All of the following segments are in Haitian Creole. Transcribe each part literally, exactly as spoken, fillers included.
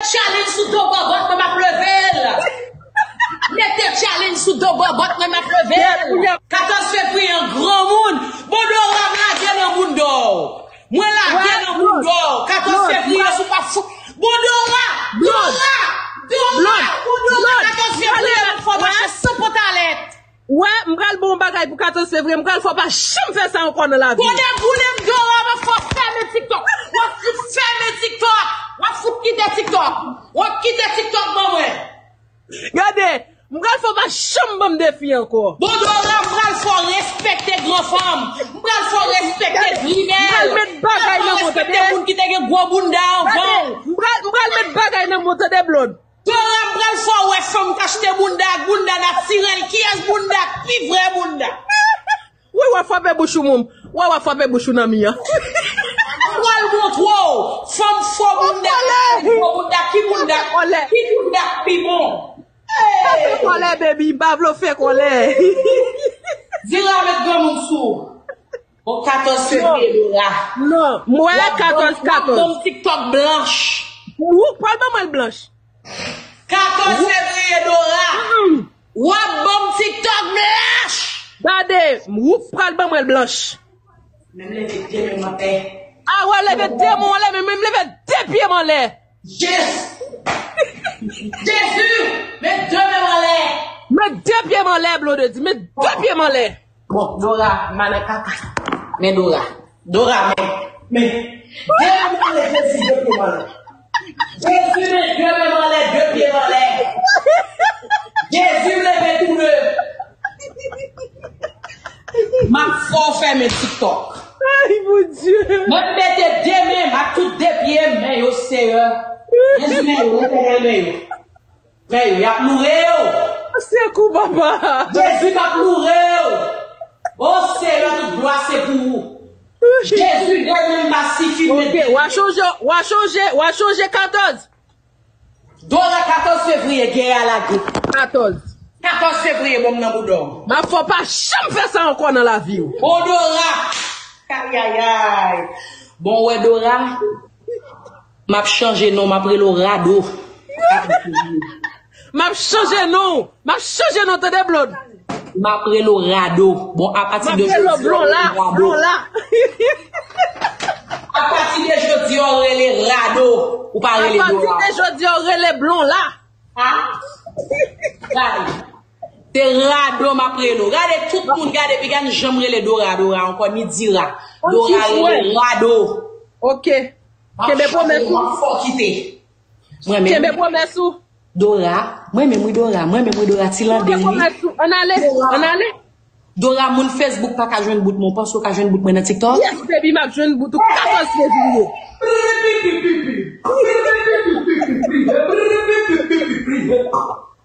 Challenge sou do bòbòt mwen, m ap leve l. Mete challenge sou do bòbòt mwen, m ap leve l. Katòz fevriye an granmoun. Bon, Dora, m lage nan bouda w. Mwen lage nan bouda w. Katòz fevriye, si w pa fout. Bon, Dora, Dora, Dora, bon, Dora, katòz fevriye, m ap fè w mache san pantalèt. Wè, m pral ba w yon bagay pou katòz fevriye, m pral fè w pa janm fè sa ankò nan lavi w. Konnen boule m Dora, m ap fè w fèmen TikTok. W ap fout fèmen TikTok. W ap fout kite TikTok. W ap kite TikTok ban mwen. Gade, m pral fè w pa janm ban m defi ankò. Bon, Dora, m pral fè w respekte gran fanm. M pral fè w respekte grimèl. M pral met bagay nan men w, tande? M pral fè w respekte moun ki te gen gwo bounda anvan w. M pral, m pral met bagay nan men w, tande, Blonde? Dora, m pral fè w wè fanm k achte bounda ak bounda natirèl. Kiyès bounda k pi vrè bounda? Wi, w ap frape bouch ou, moun. Wi, w ap frape bouch ou nan mi an. M pral montre w fanm fo bounda, fo bounda, ki bounda, ki bounda k pi bon. Sa fè kòlè, baby, m pa vle w fè kòlè. Dira met granmoun sou. Bon, katòz fevriye, Dora. Non, m wè katòz, katòz. W ap ban m TikTok blanch. Ou pral ban mwen l blanch. Katòz fevriye, Dora. W ap ban m TikTok blanch. Gade, ou pral ban mwen l blanch. Men m leve de men m anlè. A, w ap leve de men w anlè, men m leve de pye m anlè. Jezi! Jezi! Met de men m anlè! Met de pye m anlè, Blondedy, met de pye m anlè! Bon, Dora, m al nan kaka. Men Dora. Dora, men. Men. De men m anlè, Jezi, de pye m anlè. Jezi, men, de men m anlè, de pye m anlè. Jezi, m leve tou de. M ap fè w fèmen TikTok. Ay, Bondye. Mwen mete de men m ak tout de pye m, men yo sere. Jezi, men yo, Letènèl, men yo. Men yo, y ap loure w. Sekou, papa. Jezi, m ap loure w. O Seyè, tout glwa se pou ou. Jezi, de men m pa sifi, men... Ok, w a chonje, w a chonje, w a chonje katòz. Dora, katòz fevriye, gè a lage. Katòz. Katòz fevriye, bon, m nan bouda w. M ap fè w pa janm fè sa ankò nan lavi w. Bon, Dora. Ayayay. Bon, w wè, Dora, m ap chanje non, m ap rele w Rado. M ap chanje non. M ap chanje non, tande, Blonde. M ap rele w Rado. Bon, apati de jodi, w rele Rado. Apati de jodi, w rele Rado. Ou pa rele Dora. Apati de jodi, w rele Blonde la. Ha? Gade. Se Rado m ap rele w. Gade tout moun, gade, pi gade jan m rele Dora, Dora ankò, ni Dira. Dora rele Rado. Ok. Kenbe pwomès ou. M ap fè w kite. Mwen menm. Kenbe pwomès ou. Dora, mwen menm wi Dora, mwen menm wi Dora, ti lande wi. Ann ale, ann ale. Dora, moun Facebook pa ka jwenn bout mwen, w panse w ka jwenn bout mwen nan TikTok? Yes, baby, m ap jwenn bout ou katòz fevriye.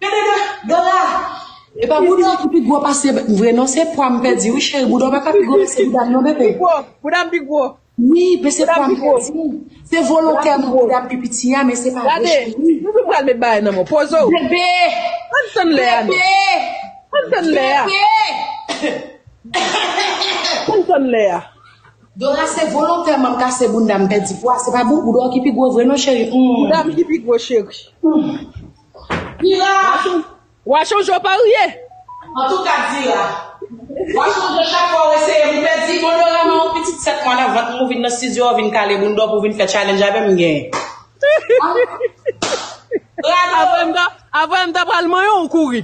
Gade, Dora, Dora. E pa bouda w ki pi gwo pase vre non, se pwa m pèdi wi cheri, bouda w pa ka pi gwo pase bouda m non bebe. Pi gwo, bouda m pi gwo. Wi, men se pwa m pèdi. Se volontè m pou dam pi piti a, men se pa vre cheri. Gade, nou pral met bagay nan men w. Poze w. Bebe! Ann tann lè a non. Bebe! Ann tann lè a. Bebe! Ann tann lè a. Dora, se volontèman m kase bounda m pèdi pwa. Se pa bou-, bouda w ki pi gwo vre non cheri. Hmm. Bouda m ki pi gwo cheri. Hmm. Mira! W a chonje w pa rye. Antouka, Dira, w a chonje chak fwa w eseye m, ou pèdi. Bon, Dora, men yon pitit sèt mwa nan vant mwen, ou vin nan estidyo a, ou vin kale bounda w pou w vin fè challenge avè m, m genyen. Rado. Avan m ta, avan m ta pral manyen w, ou kouri.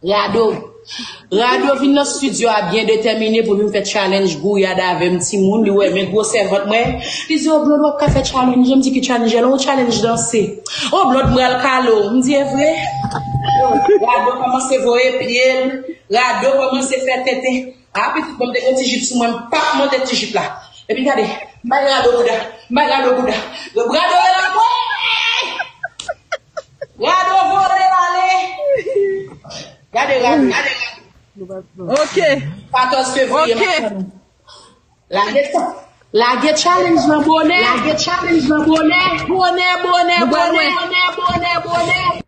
Rado. Rado vin nan estidyo a byen detèmine pou vin fè challenge gouyad avè m, timoun, li wè men gwosè vant mwen. Li di, "O, Blonde, w ap ka fè challenge." M di, "Ki challenge?" Li, "On challenge danse." "O, Blonde, m pral kale w." M di, "E vre?" Rado kòmanse voye pye l. Rado kòmanse fè tenten. A, pitit, bon, m te gen ti jip sou mwen, m p ap monte ti jip la. Epi gade, m bay Rado bouda, m bay Rado bouda. Rado rele mwen! Rado vole l ale! Gade Rado, gade Rado. Ok. Katòz fevriye, ok. Lage sa. Lage challenge lan bonè. Lage challenge lan bonè. Bonè, bonè, bonè, bonè, bonè, bonè.